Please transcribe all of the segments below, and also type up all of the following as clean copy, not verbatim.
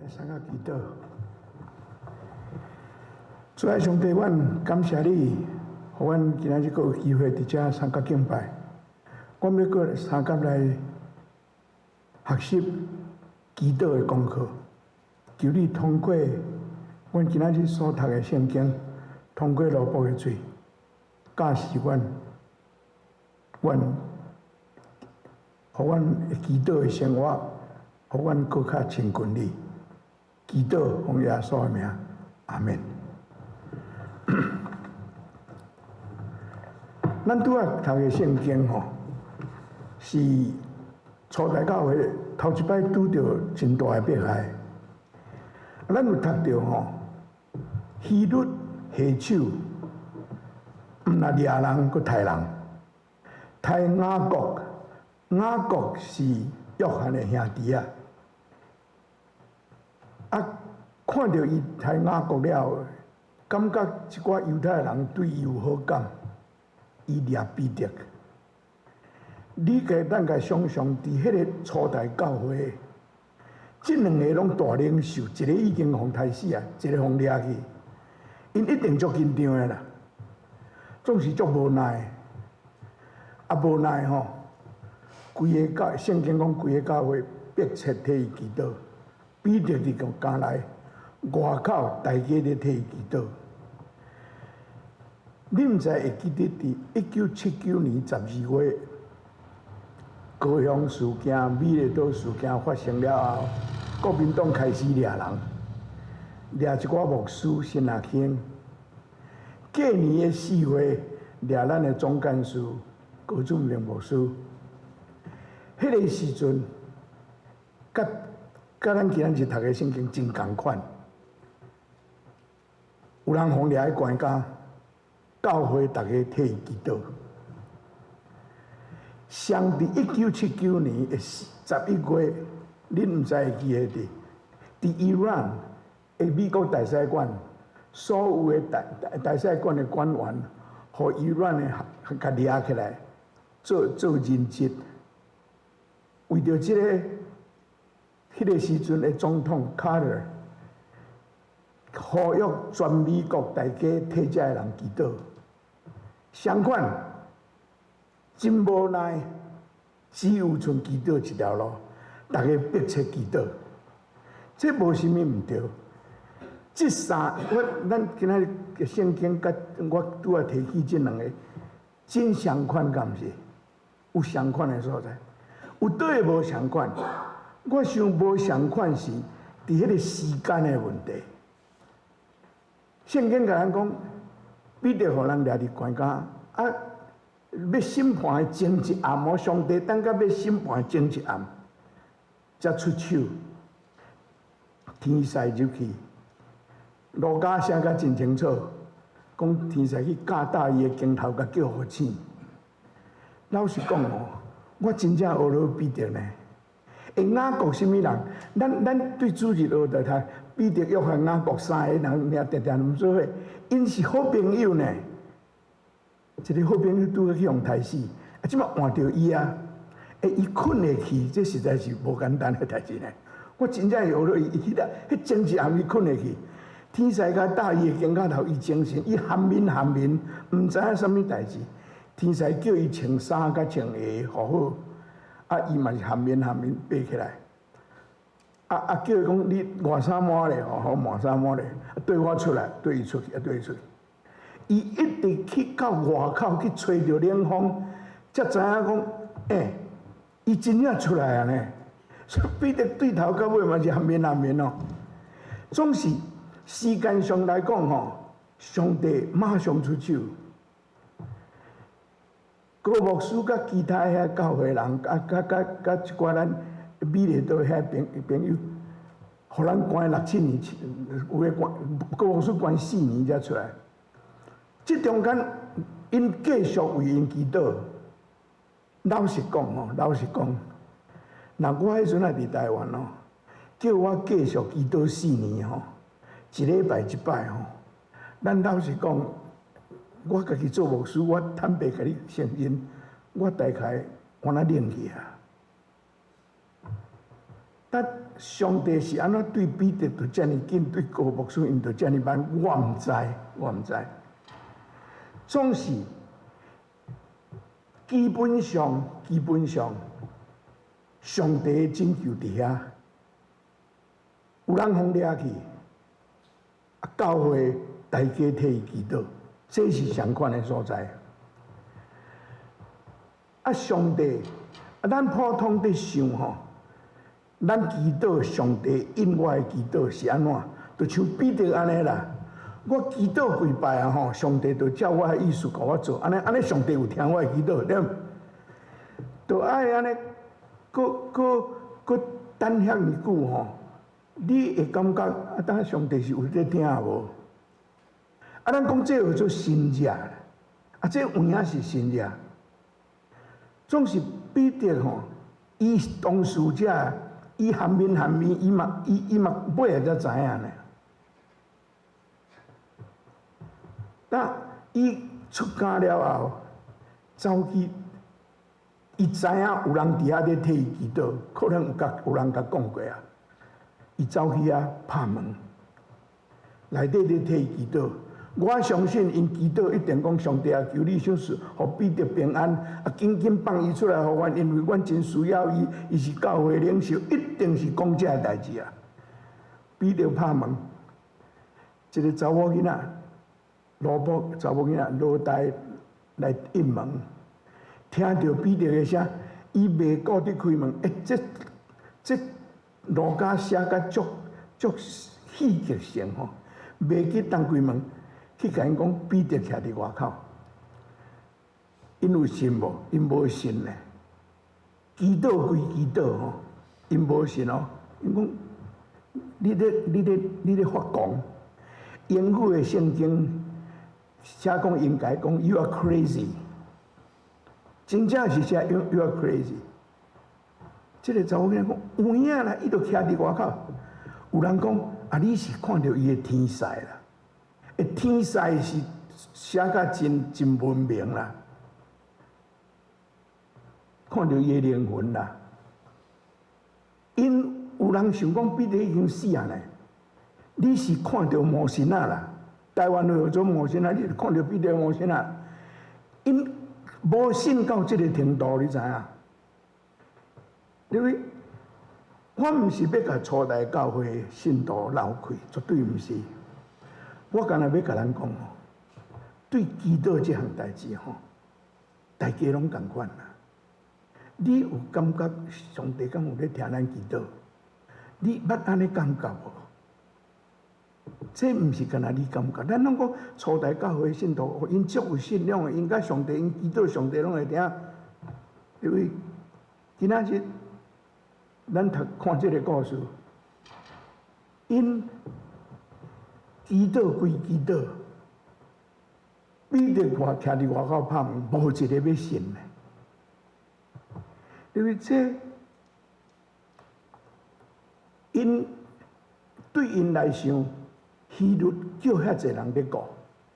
來三個祈禱。主愛上帝，阮感謝你，予阮今仔日閣有機會佇遮參加敬拜。阮欲閣相佮來學習祈禱的功課。求你通過阮今仔日所讀的聖經，通過蘿蔔的喙，教示阮，阮，予阮祈禱的生活，予阮閣較親近你。祈禱奉耶穌的名，阿門。咱拄仔讀的聖經吼，是初代教會頭一擺拄著真大的迫害。咱有讀著吼，希律下手，毋但掠人，閣刣人，刣雅各，雅各是約翰的兄弟仔。啊，看著伊刣雅各了後，感覺一寡猶太人對伊有好感，伊掠彼得。你家咱共想像，佇彼个初代教會，這兩個攏大領袖，一个已經予刣死啊，一個予掠去，𪜶一定足緊張的啦，總是足無奈。啊，無奈吼，規个教聖經講，規個教會迫切替伊祈禱。彼得佇監內外口，大家咧替伊祈禱。你毋知會記得佇1979年12月，高雄事件、美麗島事件發生了後，國民黨開始掠人，掠一寡牧師、神學生。隔年的4月，掠咱的總幹事高俊明牧師。彼个時陣，佮佮咱今仔日讀的聖經真仝款，有人予掠去關監，教會逐家替伊祈禱。雙佇1979年的11月，恁毋知會記得佇佇伊朗的美國大使館，所有的大使館的館員，予伊朗的共掠起來，做做人質，為著這个。彼个時陣的總統卡特呼籲全美國大家替這个人祈禱。相款真無奈，只有賰祈禱一條路，逐家迫切祈禱。這無啥物毋對。這三，我咱今仔日聖經佮我拄仔提起這兩个，真相款敢毋是？有相款的所在，有佗个無相款？我想無相款是佇彼个時間的問題。聖經共咱講，彼得予人掠佇關監，啊，欲審判的前一暗，哦，上帝等甲欲審判的前一暗，才出手，天使入去，路加寫甲真清楚，講天使去敲打伊的肩頭，共叫予醒。老實講哦，我真正呵咾彼得呢。欸，雅各啥物人？咱對主日學著讀彼得、約翰、雅各三个人名，定定毋做伙，𪜶是好朋友呢。一个好朋友拄好去予刣死，啊，這擺換著伊啊，欸，伊睏會去，這實在是無簡單的代誌呢。我真正是呵咾伊，伊彼個彼前一暗伊睏會去，天使共打伊的肩胛頭，伊精神，伊含眠含眠，毋知影啥物代誌。天使叫伊穿衫佮穿鞋好好。啊！伊嘛是含眠含眠爬起來，啊啊！叫伊講你換衫換咧吼，好換衫換咧，綴我出來，綴伊出去，啊綴伊出去。伊一直去到外口去吹著冷風，才知影講，欸，伊真正出來啊呢。所以彼得對頭到尾嘛是含眠含眠哦。總是時間上來講吼，上帝馬上出手。高牧師佮其他遐教會人，啊，佮佮佮一寡咱美麗島遐朋朋友，予咱關六七年，有的關高牧師關4年才出來。這中間，𪜶繼續為𪜶祈禱。老實講吼，老實講，若我彼陣仔佇台灣哦，叫我繼續祈禱四年吼，一禮拜一擺吼，咱老實講。我家己做牧師，我坦白共你承認，我大概敢若冷去啊。但上帝是按怎對彼得就遮爾緊，對高牧師𪜶就遮爾慢，我毋知，我毋知。總是基本上，基本上，上帝的拯救佇遐，有人予掠去，啊，教會大家替伊祈禱，這是相款的所在。啊，上帝，啊，咱普通佇想吼，咱祈禱上帝應我的祈禱是按怎？就像彼得按呢啦，我祈禱幾擺啊吼，上帝就照我的意思共我做，按呢按呢，上帝有聽我的祈禱，對毋？就愛按呢，閣閣閣等遐爾久吼，你會感覺啊，當上帝是有咧聽無？啊，咱講這叫做神跡，啊，這有影是神跡，總是彼得吼，伊當事者。伊含面含面，伊嘛伊伊嘛尾仔才知影呢。那伊出監了後，走去，伊知影有人佇遐咧替伊祈禱，可能有共有人共講過啊。伊走去遐拍門，內底咧替伊祈禱。我相信𪜶祈禱一定講上帝啊，求你賞賜，予彼得平安，啊，緊緊放伊出來予阮，因為阮真需要伊，伊是教會領袖，一定是講這个代誌啊。彼得拍門，一個查某囡仔，羅卜查某囡仔羅大來應門，聽著彼得的聲，伊袂顧得開門，欸，這這路加寫甲足足戲劇性吼，袂去當開門。去共𪜶講，彼得徛佇外口，𪜶有信無？𪜶無信呢。祈禱歸祈禱吼，𪜶無信哦。𪜶講，你咧你咧你咧發狂。英語的聖經寫講應該講 You are crazy，真正是寫 You are crazy。這個查某囡仔講有影啦，伊就徛佇外口。有人講啊，你是看著伊的天使啦。欸，天使是寫甲真真文明啦，看著伊的靈魂啦。𪜶有人想講彼得已經死啊呢？你是看著魔神仔啦？台灣話叫做魔神仔，你是看著彼得魔神仔？𪜶無信到這個程度，你知影？因為我毋是欲共初代教會信徒鬧開，絕對毋是。我干焦欲共咱講吼，對祈禱這項代誌吼，大家攏仝款啦。你有感覺上帝敢有咧聽咱祈禱？你捌按呢感覺無？這毋是干焦你感覺，咱攏講初代教會信徒，𪜶足有信仰的，𪜶佮上帝，𪜶祈禱上帝攏會聽。因為今仔日咱讀看這個故事，𪜶祈禱歸祈禱，彼得外徛佇外口拍門，無一個欲信的。因為這𪜶對𪜶來想，希律叫遐濟人咧顧，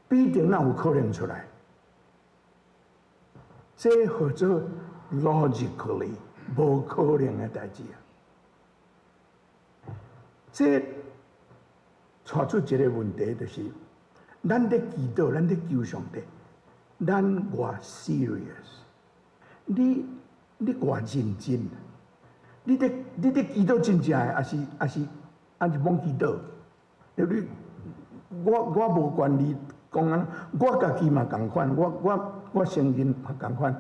彼得哪有可能出來？這號做 logically 無可能的代誌啊！這帶出一個問題，就是咱咧祈禱，咱咧求上帝，咱偌 serious？你你偌認真？你咧你咧祈禱真正的，抑是抑是抑是罔祈禱？你我我無權利講按怎，我家己嘛仝款，我我我承認嘛仝款。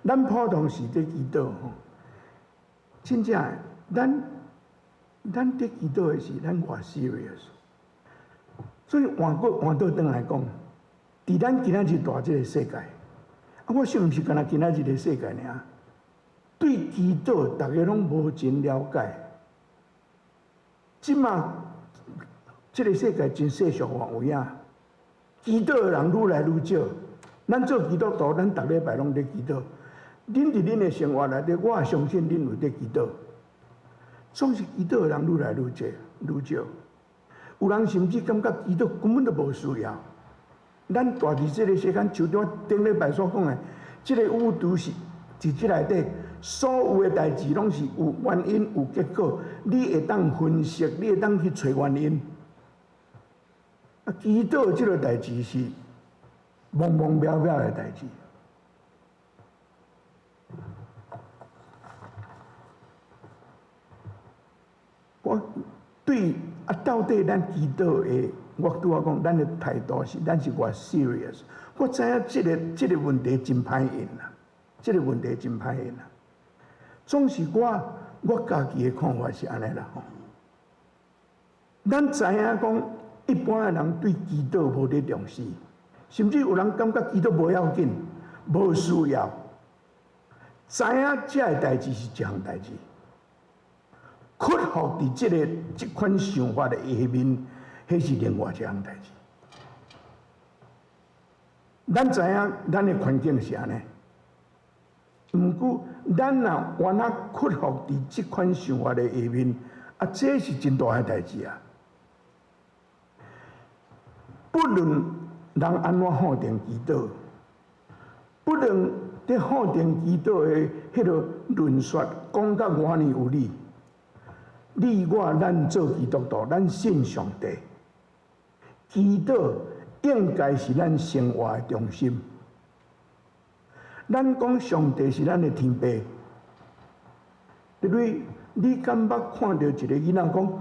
咱普通時咧祈禱吼，真正的，咱咱咧祈禱的時，咱偌 serious？所以換過換倒轉來講，佇咱今仔日蹛這个世界，啊，我想毋是干焦今仔日的世界爾，對祈禱逐家攏無真了解。這馬這个世界真世俗化，有影，祈禱的人愈來愈少。咱做基督徒，咱逐禮拜攏咧祈禱。恁佇恁的生活內底，我也相信恁有咧祈禱。總是祈禱的人愈來愈濟，愈少。有人甚至感覺祈禱根本就無需要。咱蹛佇這个世間，像我頂禮拜所講的，這个宇宙是佇這內底，所有的代誌攏是有原因有結果，你會當分析，你會當去揣原因。啊，祈禱這个代誌是茫茫渺渺的代誌。我對啊，到底咱祈禱的，我拄仔講，咱的態度是，咱是偌 serious。我知影這个問題真歹應啦，這个問題真歹應啦。總是我家己的看法是按呢啦吼。咱知影講，一般的人對祈禱無咧重視，甚至有人感覺祈禱無要緊、無需要。知影這个代誌是一項代誌，屈服佇這款想法的下面，彼是另外一項代誌。咱知影咱的環境是按呢，毋過咱若原來屈服佇這款想法的下面，啊，這是真大的代誌啊！不論人按怎看重祈禱，不論佇看重祈禱的彼个論述講甲偌爾有理，你我咱做基督徒，咱信上帝，祈禱應該是咱生活的中心。咱講上帝是咱的天父，對不對？你敢捌看著一个囡仔講？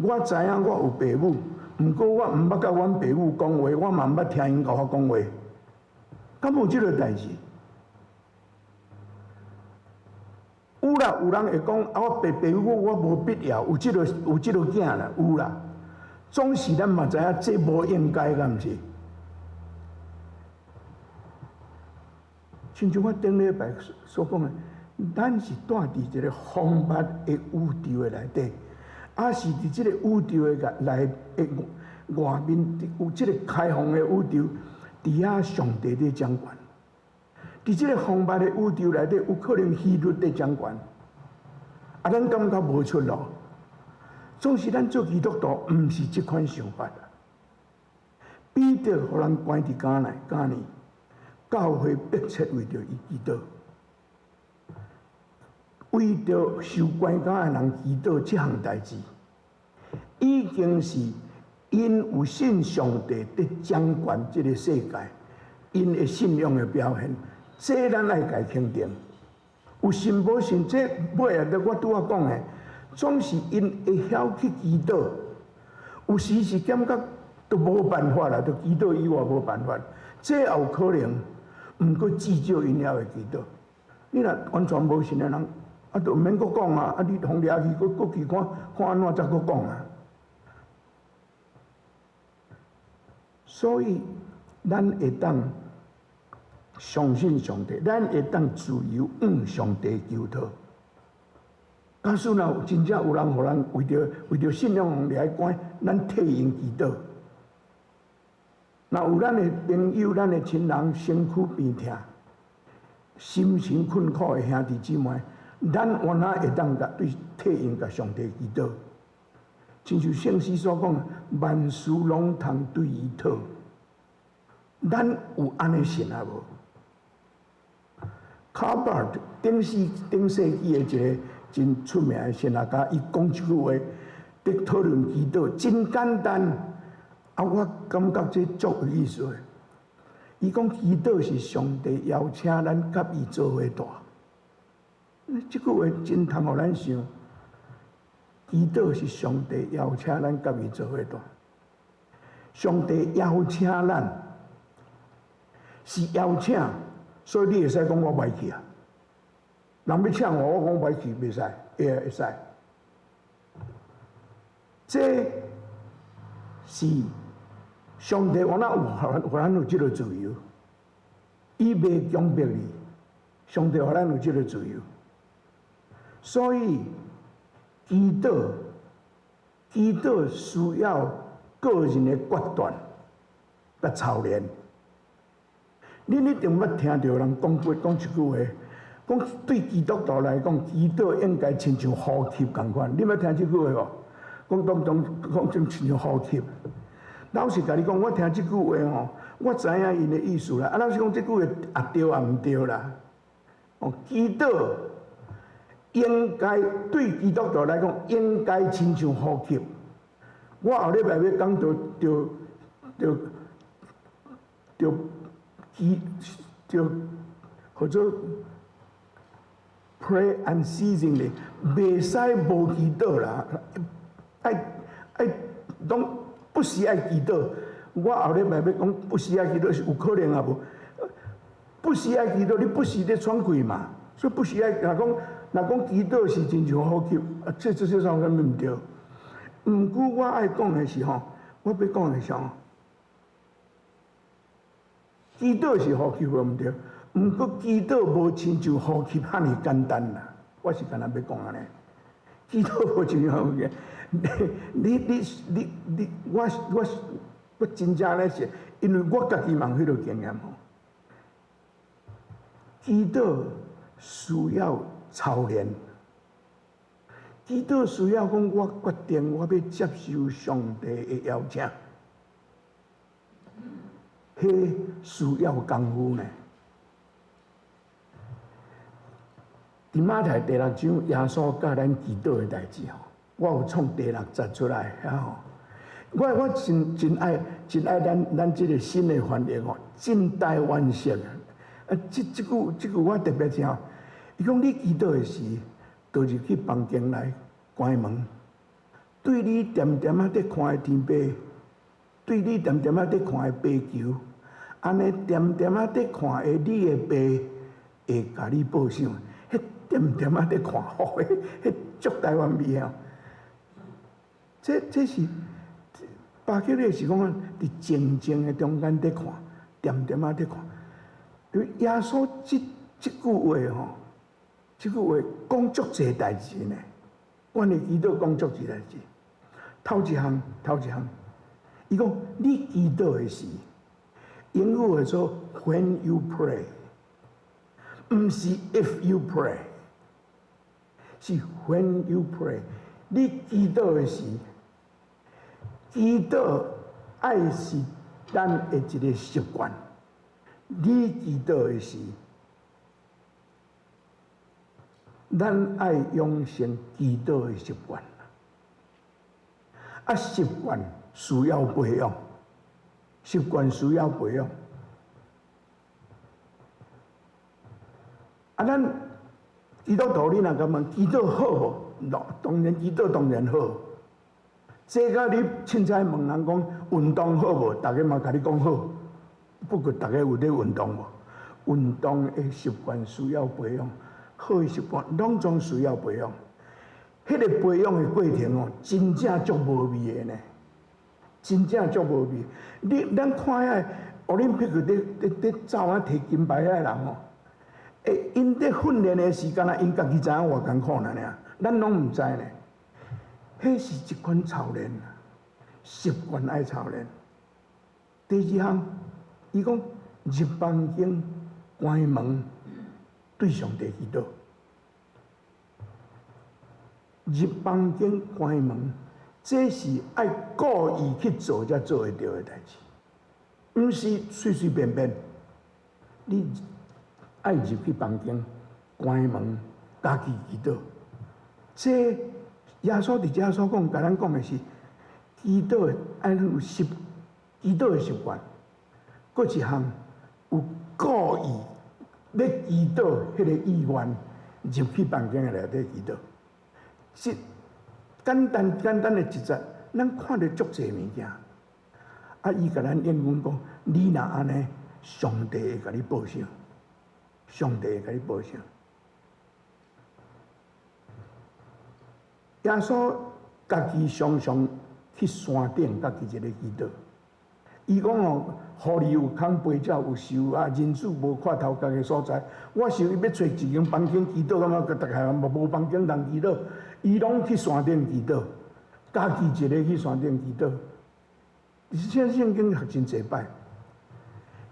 我知影我有爸母，毋過我毋捌佮阮爸母講話，我嘛毋捌聽𪜶共我講話。敢有這个代誌？有啦，有人會講啊，我爸母我無必要有這个囝啦，有啦。總是咱嘛知影這無應該，敢毋是？親像我頂禮拜所講的，咱是住佇一个豐密的宇宙的內底，抑是佇這个宇宙的內的外面，有這个開放的宇宙，佇遐上帝佇掌權。佇這个豐密的宇宙內底，有可能希律佇掌權，啊，咱感覺無出路。總是咱做基督徒，毋是這款想法。彼得予人關佇監內，監裡，教會迫切為著伊祈禱，為著受關監的人祈禱這項代誌，已經是𪜶有信上帝佇掌權這个世界，𪜶的信仰的表現。這咱愛共肯定。有信無信，這尾仔我拄仔講的，總是𪜶會曉去祈禱。有時是感覺都無辦法啦，都祈禱以外無辦法，這也有可能。毋過至少𪜶也會祈禱。你若完全無信的人，啊，就毋免閣講啊！啊，你予掠去，閣閣去看看按怎才閣講啊。所以，咱會當相信上帝，咱會當自由向上帝求討。假使若有真正有人予人為著信仰予掠去關，咱替𪜶祈禱。若有咱的朋友、咱的親人身軀病痛、心神困苦的兄弟姊妹，咱原來會當共對替𪜶共上帝祈禱。親像聖詩所講，萬事攏通對伊討。咱有按呢信啊無？卡巴爾頂世頂世紀的一个真出名的神學家，伊講一句話，佇討論祈禱，真簡單。啊，我感覺這足有意思的。伊講祈禱是上帝邀請咱佮伊做伙住。這句話真通予咱想。祈禱是上帝邀請咱佮伊做伙住。上帝邀請咱，是邀請，所以你會使講我袂去啊。人欲請我，我講袂去，袂使，會使。這是上帝原來有，予咱有這个自由，伊袂強迫你，上帝予咱有這个自由，所以祈禱需要個人的決斷佮操練。恁一定捌聽著人講過講一句話，講對基督徒來講，祈禱應該親像呼吸仝款。你捌聽這句話無？講當當講種親像呼吸。老實共你講，我聽這句話吼，我知影𪜶的意思啦。啊，老實講，這句話也對也毋對啦。哦，祈禱應該對基督徒來講，應該親像呼吸。我後禮拜欲講著著著著祈著號做 pray unceasingly，袂使無祈禱啦，愛愛攏不時愛祈禱。我後禮拜欲講不時愛祈禱是有可能抑無？不時愛祈禱，你不時咧喘氣嘛，所以不時愛若講若講祈禱是親像呼吸，啊，這這啥物毋對。毋過我愛講的是吼，我欲講的是吼，祈禱是呼吸無毋對，毋過祈禱無親像呼吸遐爾簡單啦。我是干焦欲講按呢，祈禱無親像呼吸，你你你你，我我我真正咧是，因為我家己嘛有彼個經驗吼。祈禱需要操練，祈禱需要講我決定我欲接受上帝的邀請，彼需要功夫呢。佇馬太第六章，耶穌教咱祈禱的代誌吼，我有創第六節出來，遐吼。我我真真愛真愛咱咱這個新的翻譯吼，真台灣式。啊，這這句這句我特別聽，伊講你祈禱的時，就入去房間內關門，對你恬恬仔佇看的天父，對你恬恬仔佇看的爸求，按呢恬恬仔佇看的你的爸會共你報賞。彼恬恬仔佇看，吼，彼彼足台灣味哦。這這是巴結的是講佇靜靜的中間佇看，恬恬仔佇看。耶穌這這句話吼，這句話講足濟代誌呢。關於祈禱講足濟代誌。頭一項，頭一項，伊講你祈禱的時，英語叫做 When you pray，毋是 If you pray，是 When you pray。你祈禱的時，祈禱愛是咱的一個習慣。你祈禱的時，咱愛養成祈禱的習慣。啊，習慣需要培養，習慣需要培養。啊，咱基督徒，你若共問祈禱好無？當然祈禱當然好。這佮你凊彩問人講運動好無？逐家嘛共你講好。不過，逐家有咧運動無？運動的習慣需要培養，好的習慣攏總需要培養。彼個培養的過程哦，真正足無味的呢，真正足無味。你咱看遐奧林匹克佇佇佇走啊提金牌遐個人哦，欸，𪜶佇訓練的時間啊，𪜶家己知影偌艱苦爾爾，咱攏毋知呢。彼是一款操練，習慣愛操練。第二項。伊講入房間關門，對上帝祈禱。入房間關門，這是愛故意去做才做會著的代誌，毋是隨隨便便。你愛入去房間關門，家己祈禱。這耶穌佇遮所講，共咱講的是祈禱愛咱有習祈禱的習慣。閣一項有故意欲祈禱彼個意願入去房間內底祈禱，這簡單簡單的一節，咱看著足濟物件。啊，伊共咱應允講，你若按呢，上帝會共你報賞，上帝會共你報賞。耶穌家己常常去山頂，家己一個祈禱。伊講哦，狐狸有空，飛鳥有巢啊，人子無看頭殼的所在。我想伊欲揣一間房間祈禱，感覺逐下嘛無房間通祈禱，伊攏去山頂祈禱，家己一个去山頂祈禱。而且聖經學真濟擺，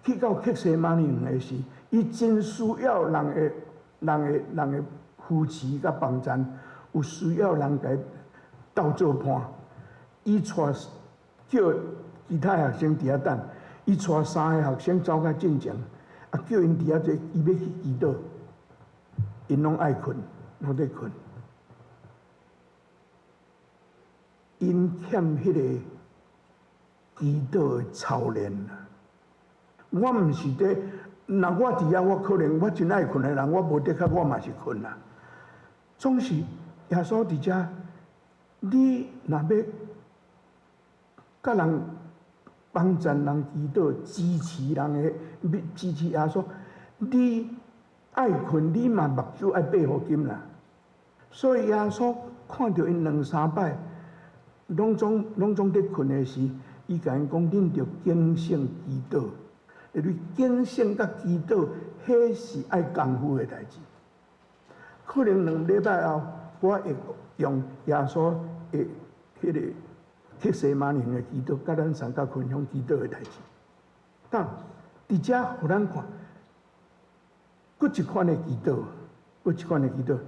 去到客西馬尼園的時，伊真需要人的、人的、人的扶持佮幫贊，有需要人共伊鬥做伴，伊帶叫。其他學生佇遐等，伊帶三个學生走較進前，啊，叫𪜶佇遐坐，伊欲去祈禱，𪜶攏愛睏。攏咧睏。𪜶欠彼个祈禱的操練啊！我毋是佇，若我佇遐，我可能我真愛睏的人，我無的確我嘛是睏啦。總是耶穌佇遮，你若欲佮人幫贊人祈禱，支持人的，支持耶穌，你愛睏，你嘛目睭愛閉予緊啦。所以耶穌看著𪜶兩三擺，攏總佇睏的時，伊共𪜶講：恁著警醒祈禱，因為警醒佮祈禱，彼是愛功夫的代誌。可能2禮拜後，我會用耶穌的彼個客西馬尼園的祈禱，佮咱相佮分享祈禱的代誌。但佇遮予咱看，閣一款的祈禱，閣一款的祈禱，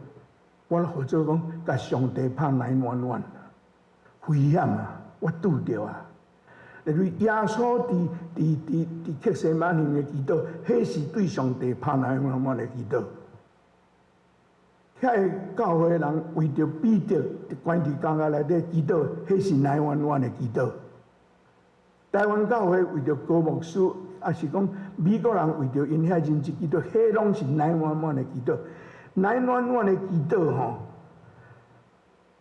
我號做講，共上帝拍 911，危險啊！我拄著啊！因為耶穌佇客西馬尼園的祈禱，彼是對上帝拍 911 的祈禱。遐个教會的人為著彼得關佇監獄內底祈禱，彼是 911 的祈禱。台灣教會為著高牧師，抑是講美國人為著𪜶遐人質祈禱，彼攏是 911 的祈禱。911 的祈禱吼，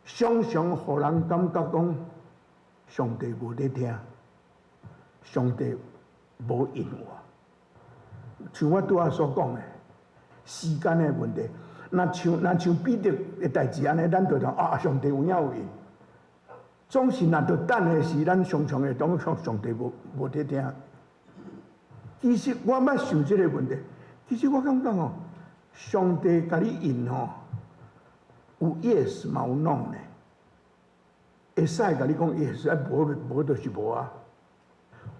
常常予人感覺講上帝無咧聽，上帝無應我。像我拄仔所講的，時間的問題。若像彼得的代誌按呢，咱就講啊，上帝有影有應。總是若著等的時，咱常常會當講上帝無佇聽。其實我捌想這個問題，其實我感覺吼，上帝共你應吼，有 yes 嘛有 no 呢。會使共你講 yes，啊無無就是無啊。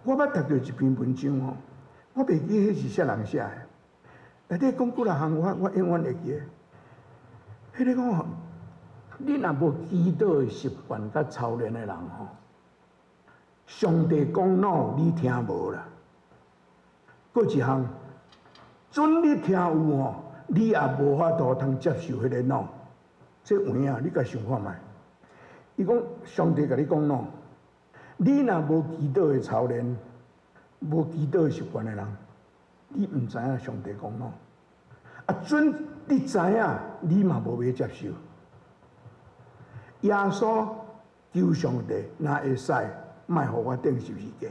我捌讀著一篇文章吼，我袂記彼是啥人寫的，內底講幾若項，我永遠會記得。彼个講吼，你若無祈禱的習慣佮操練的人吼，上帝講 no，你聽無啦。閣一項，準你聽有吼，你也無法度通接受彼个 no。這有影，你家想看覓？伊講上帝共你講 no，你若無祈禱的操練，無祈禱的習慣的人，你毋知影上帝講 no。啊，準你知影，你嘛無欲接受。耶穌求上帝，若會使，莫予我釘十字架。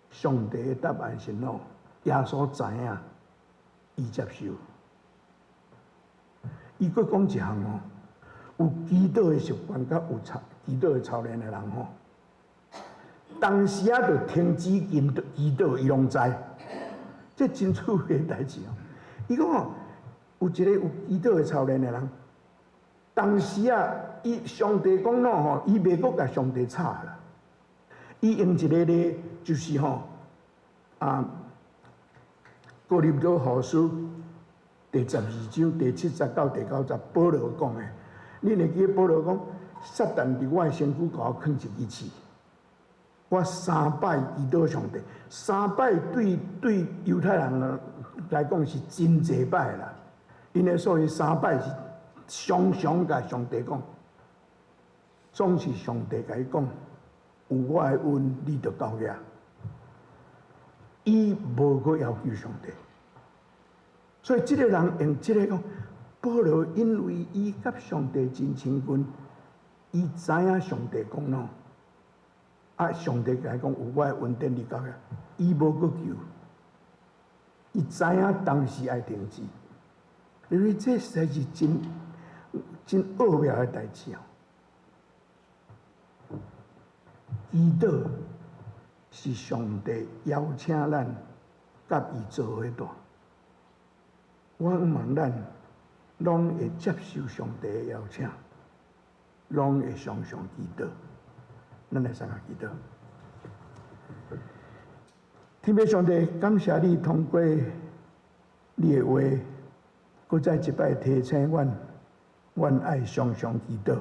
上帝的答案是 no。耶穌知影，伊接受。伊閣講一項哦，有祈禱的習慣，佮有操祈禱的操練的人吼，當時仔就停止祈禱，伊攏知。這真趣味的代誌哦。伊講吼，有一個有祈禱的操練的人，當時啊，伊上帝講 no 吼，伊袂閣共上帝吵啦。伊用一個例，就是吼，啊，哥林多後書第12章第7節到第9節，保羅講的。你會記得保羅講，撒旦佇我的身軀共我囥一支刺，我三擺祈禱上帝，三擺對猶太人來講是真濟擺啦。𪜶的所謂三擺是常常共上帝講，總是上帝共伊講，有我的恩，你就夠額。伊無閣要求上帝，所以這個人用這個講，保羅因為伊佮上帝真親近，伊知影上帝講 no，啊，上帝共伊講有我的恩典你夠額，伊無閣求，伊知影當時愛停止，因為這實在是真真奧妙的代誌哦。祈禱是上帝邀請咱佮伊做伙住。我望咱攏會接受上帝的邀請，攏會常常祈禱。咱來三個祈禱。天父上帝，感謝你通過你的話，閣再一擺提醒阮，阮愛常常祈禱。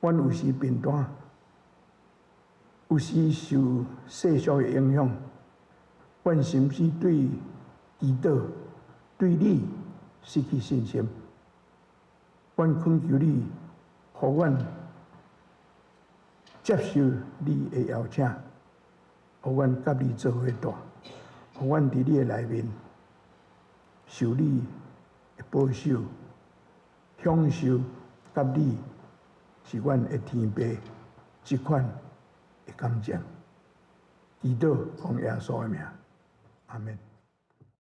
阮有時貧惰，有時受世俗的影響，阮甚至對祈禱、對你失去信心。阮懇求你，予阮接受你的邀請，予阮佮你做伙住，予阮佇你的內面受你的保守，享受佮你是阮的天父這款的感情。祈禱奉耶穌的名，阿們。